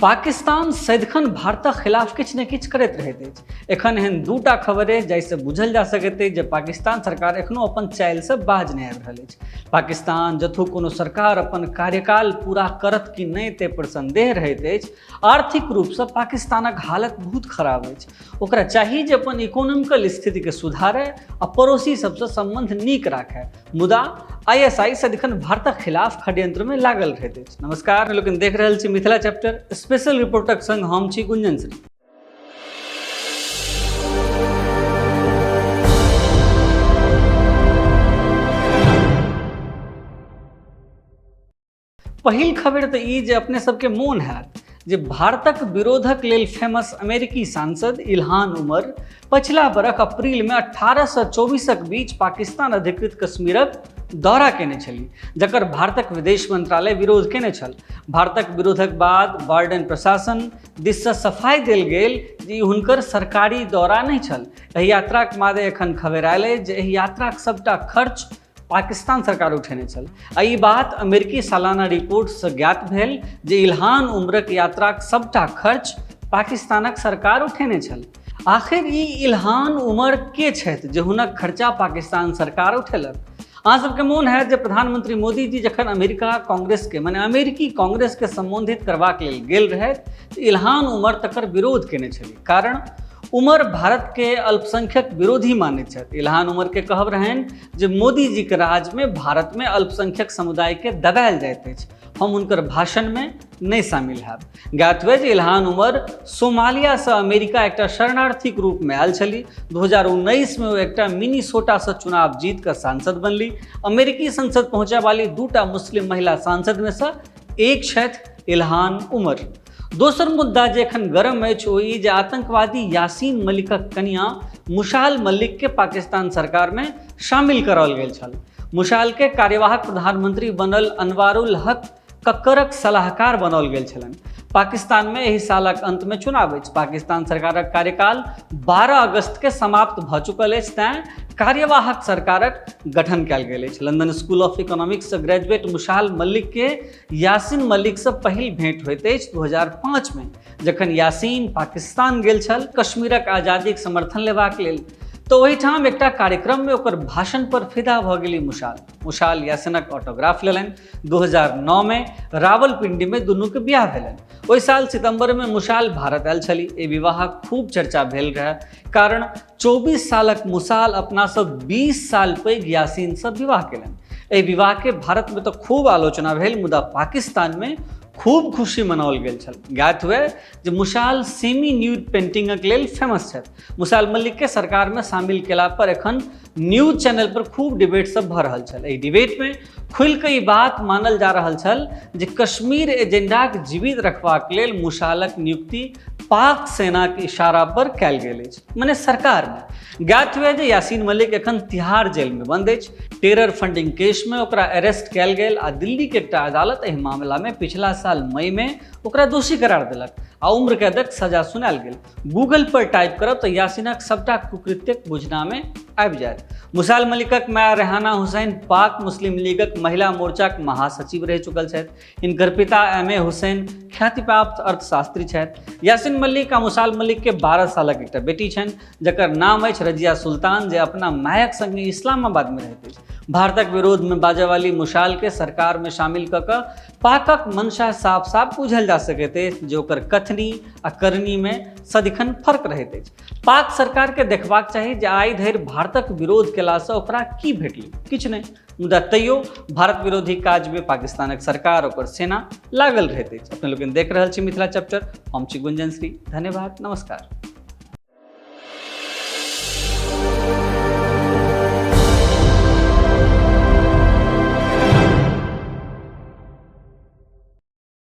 पाकिस्तान सदिखन भारतक खिलाफ किछु ने किछु करैत रहैत अछि। एखन एहन दूटा खबर अछि जाहिसँ बुझल जा सकैत अछि जे पाकिस्तान सरकार एखनो अपन चालिसँ बाज नहि आबि रहल अछि। पाकिस्तान जतहु कोनो सरकार अपन कार्यकाल पूरा करत कि नहि ताहि पर संदेह रहैत अछि। आर्थिक रूपसँ पाकिस्तानक हालत बहुत खराब अछि। ओकरा चाही जे अपन इकोनॉमिकल स्थितिके सुधारय आ पड़ोसी सबसँ सम्बन्ध नीक राखय, मुदा आईएसआई सदिखन भारतक खिलाफ षड्यंत्रमे लागल रहैत अछि। नमस्कार लोकनि, देख रहल छी मिथिला चैप्टर स्पेशल रिपोर्टक संग हम छी गुंजन श्री। पहिल खबर तऽ ई जे अपने सबके मोन हैत जे भारतक विरोधक लेल फेमस अमेरिकी सांसद इल्हान उमर पछिला बरख अप्रैलमे 18 सँ 24क बीच पाकिस्तान अधिकृत कश्मीरक दौरा केने छली, जकर भारतक विदेश मंत्रालय विरोध केने छल। भारतक विरोधक बाद बाइडेन प्रशासन दिससँ सफाई देल गेल जे ई हुनकर सरकारी दौरा नहि छल। एहि यात्राक मादे एखन खबरि आयल अछि जे एहि यात्राक सबटा खर्च पाकिस्तान सरकार उठेने छल आ ई बात अमेरिकी सालाना रिपोर्टसँ ज्ञात भेल जे इल्हान उम्रक यात्राक सबटा खर्च पाकिस्तानक सरकार उठेने छल। आखिर ई इल्हान उमर के छथि जे हुनक खर्चा पाकिस्तान सरकार उठेलक? अहाँ सबके मोन हैत जे प्रधानमंत्री मोदी जी जखन अमेरिका कांग्रेसके माने अमेरिकी कांग्रेसके सम्बोधित करबाक लेल गेल रहथि तऽ इल्हान उमर तकर विरोध केने छली, कारण उमर भारतके अल्पसंख्यक विरोधी मानैत छथि। इल्हान उमरके कहब रहनि जे मोदी जीके राजमे भारतमे अल्पसंख्यक समुदायके दबायल जाइत अछि, हम हुनकर भाषणमे नहि शामिल हैब। ज्ञात हुए जे इल्हान उमर सोमालियासँ अमेरिका एकटा शरणार्थीक रूपमे आयल छली। 2019मे ओ एकटा मिनीसोटासँ चुनाव जीत कऽ सांसद बनली। अमेरिकी संसद पहुँचय वाली दूटा मुस्लिम महिला सांसदमे सँ एक छथि इल्हान उमर। दोसर मुद्दा जे एखन गरम अछि ओ ई जे आतंकवादी यासीन मलिकक कनिया मुशाल मलिकके पाकिस्तान सरकारमे शामिल कराओल गेल छल। मुशालके कार्यवाहक प्रधानमंत्री बनल अनवारुल हक कक्करक सलाहकार बनाओल गेल छलनि। पाकिस्तानमे एहि सालक अंतमे चुनाव अछि। पाकिस्तान सरकारक कार्यकाल 12 अगस्तके समाप्त भऽ चुकल अछि, तैं कार्यवाहक सरकारक गठन कयल गेल अछि। लंदन स्कूल ऑफ इकोनॉमिक्ससँ ग्रेजुएट मुशाल मलिकके यासीन मलिकसँ पहिल भेंट होइत अछि 2005मे, जखन यासीन पाकिस्तान गेल छल कश्मीरक आज़ादीक समर्थन लेबाक लेल, तऽ ओहिठाम एकटा कार्यक्रममे ओकर भाषण पर फिदा भऽ गेली मुशाल। मुशाल यासीनक ऑटोग्राफ लेलनि। 2009मे रावलपिंडीमे दुनूके बियाह भेलनि। ओहि साल सितंबरमे मुशाल भारत आयल छली। एहि विवाहक खूब चर्चा भेल रहै, कारण 24 सालक मुसाल अपनासँ 20 साल पैघ यासीनसँ विवाह केलनि। एहि विवाहके भारतमे तऽ खूब आलोचना भेल, मुदा पाकिस्तानमे खूब खुशी मनाओल गेल छल। ज्ञात हुए जे मुशाल सेमी न्यूड पेंटिंगक लेल फेमस छथि। मुशाल मलिकके सरकारमे शामिल केला पर एखन न्यूज चैनल पर खूब डिबेट सब भऽ रहल छल। एहि डिबेटमे खुलि कऽ ई बात मानल जा रहल छल जे कश्मीर एजेंडाक जीवित रखबाक लेल मुशालक नियुक्ति पाक सेनाक इशारा पर कयल गेल अछि, मने सरकारमे। ज्ञात हुए जे यासीन मलिक एखन तिहाड़ जेलमे बंद अछि। टेरर फंडिंग केसमे ओकरा अरेस्ट कयल गेल आ दिल्लीके एकटा अदालत एहि मामलामे पिछला साल मईमे ओकरा दोषी करार देलक आ उम्र कैदक सजा सुनायल गेल। गूगल पर टाइप करब तऽ यासीनक सबटा कुकृत्यक बुझनामे आबि जायत। मुसाल मलिकक माय रेहाना हुसैन पाक मुस्लिम लीगक महिला मोर्चाक महासचिव रहि चुकल छथि। हिनकर पिता एम ए हुसैन ख्यातिप्राप्त अर्थशास्त्री छथि। यासीन मलिक आ मुसाल मलिक के 12 सालक एकटा बेटी छनि, जकर नाम अछि रजिया सुल्तान, जे अपना मायक संगे इस्लामाबादमे रहैत अछि। भारतक विरोधमे बाजयवाली मुशाल के सरकारमे शामिल कऽ कऽ पाकक मंशा साफ साफ बुझल जा सकैत अछि जे ओकर कथनी आ करनीमे सदिखन फर्क रहैत अछि। पाक सरकारके देखबाक चाही जे आइ धरि भारतक विरोध केलासँ ओकरा की भेटलै, किछु नहि, मुदा तैयो भारत विरोधी काजमे पाकिस्तानक सरकार ओकर सेना लागल रहैत अछि। अपने लोकनि देख रहल छी मिथिला चैप्टर, हम छी गुंजन श्री। धन्यवाद, नमस्कार।